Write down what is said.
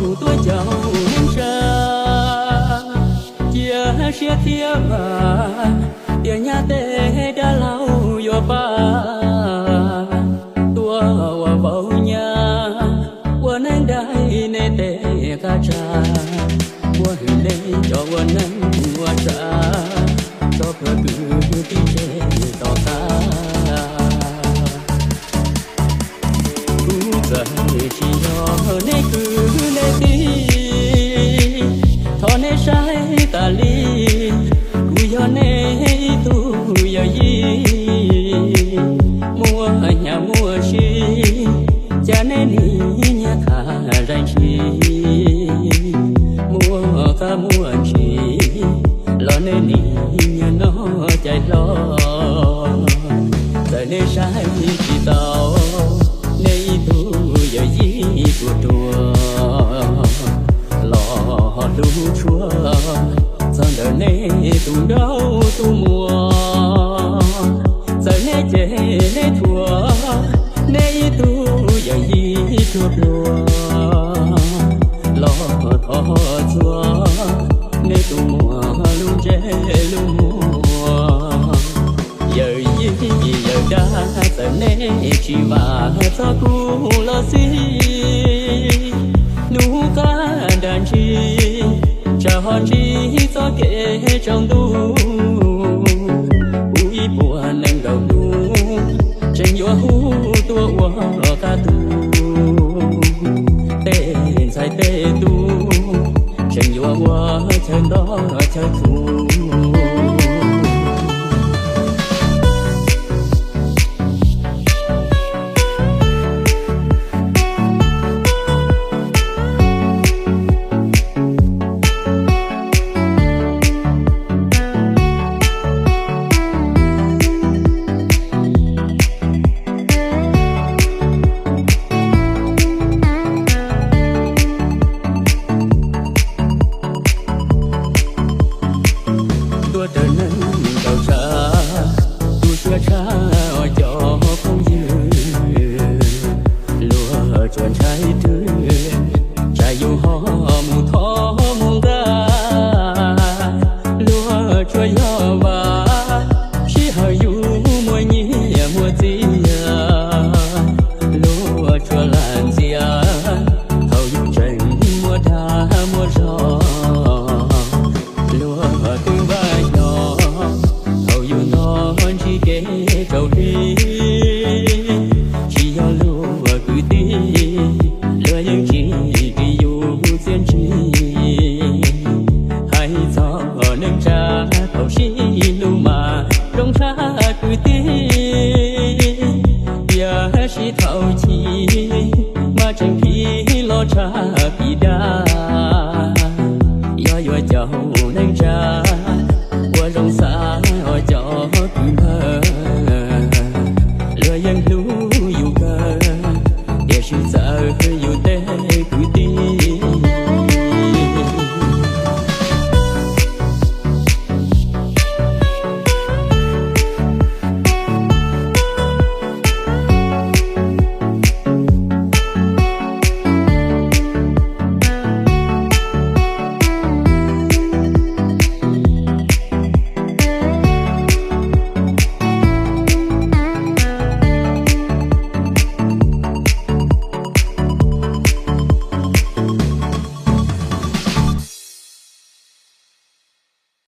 Tus tuaj caum neej tsa, cia siab thiab vam, tias nyab tej dab laug yuav pab. Tuaj ua vauv nyab, ua neej daig nej tej qab tsa, ua hwm nej cov ua neej ua tsa, tso plhuav kwv tij tseg tom qab. Kuv txawm tsis yog nej kwv nej tij, thov nej saib tas li, kuv yog nej ib tug yawm yij, muaj hnyav muaj si, cas nej nim nyiag tham zais ntshis, muaj qab muaj ntsis los nej nim nyiag noj cais hlo. Txawm nej saib tsis taus, nej ib tug yawm yij tuag ruag, los ho hlub tshua txog ntawm nej tus nraug tus muam. Txawm nej cem nej thuam, nej ib tug yawm yij tuag ruag, los thov txhua nej tus muam lub ntsej lub muag. Yawm yij yawm dab, txawm nej tsis vam txog kuv los xij, hnub qab nrag ntsis, tsam ho ntsib txoj kev tsaus ntuj. Kuv ib puas nees nkaum hnub, tseem yuav hu tuaj ua qab tug. Tej ntxhais tej tub, tseem yuav ua chaw nto chaw txhu. Tuaj raws neeg nkaus tshaj, tu siab tshaj cov phooj ywg. Luag tsuas ntshai twg, tsam yus ho mus thov mus nqa. Luag tsuas yog vam, sij hawm yus muaj nyiaj muaj txiaj. Luag tsuas lam ntxias, thaum yus tseem muaj dag muaj zog. Luag twb npaj nyo, thaum yus hnov ntsib kev tsaus hli. Tsis yog luag kwv tij, luag yeej tsis ris yus txiaj ntsig. Hais txog neej tsa thaum sib hlub mas zoo tshaj kwv tij. Tiam sis thaum chiv mas tseem phim los tshaj phim dab. Yog yuav caum neej tsa,